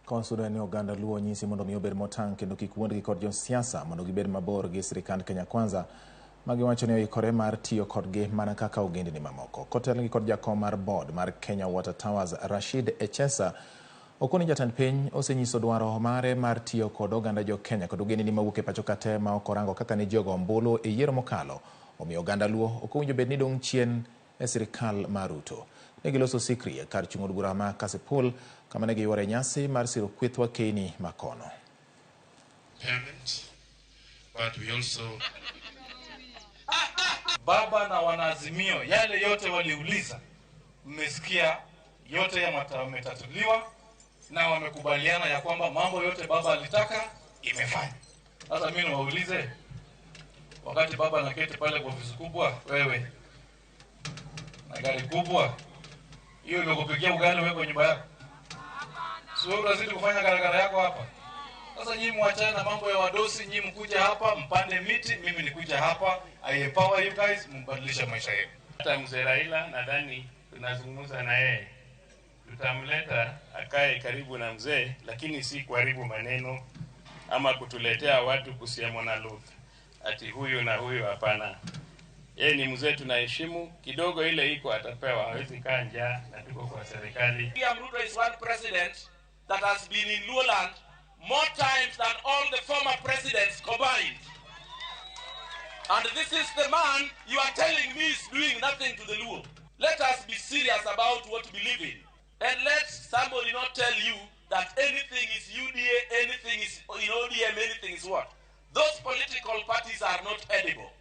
Kosudo ni oganda Luo nyisi mondo mi obed motang' kendo kik wuondgi kod josiasa mondo gibed mabor gi sirikand Kenya Kwanza ma giwacho ni oikore mar tiyo kodgi mana kaka ogendni mamoko. Kotelgi kod jakom mar board mar Kenya Water Towers Rashid Echesa okoni jatend piny osenyiso dwaro mare mar tiyo kod oganda jo Kenya kod ogendni mawuok e pacho ka te ma ok orango kaka ne ji ogo ombulu e yiero mokalo. Omiyo oganda Luo ok owinjo bed ni dong' chien e sirikal mar Ruto. Ne giloso sikri e kar chung' od bura ma Kasipul kama ne giyuore nyasi mar siro kweth wakeini ma kono. Payment, but we also Baba na wanaazimio yale yote waliuliza, mmesikia yote yametatuliwa na wamekubaliana ya kwamba mambo yote baba alitaka imefanya. Sasa mimi niwaulize, wakati baba anaketi pale kwa ofisi kubwa, wewe na gari kubwa hiyo imekupikia ugali wewe kwa nyumba yako, si wewe unazidi kufanya karakara yako hapa? Sasa nyinyi mwachane na mambo ya wadosi, nyinyi mkuja hapa mpande miti, mimi nikuja hapa I empower you guys, mbadilishe maisha yenu. Hata mzee Raila nadhani tunazungumza na yeye, tutamleta akae karibu na mzee, lakini si kuharibu maneno ama kutuletea watu kusiamona lugha ati huyu na huyu. Hapana, yeye ni mzee tunaheshimu, kidogo ile iko atapewa, hawezi kaa njaa na tuko kwa serikali. William Ruto is one president that has been in Luoland more times than all the former presidents combined. And this is the man you are telling me is doing nothing to the Luo. Let us be serious about what we believe in. And let somebody not tell you that anything is UDA, anything is in ODM, anything is what. Those political parties are not edible.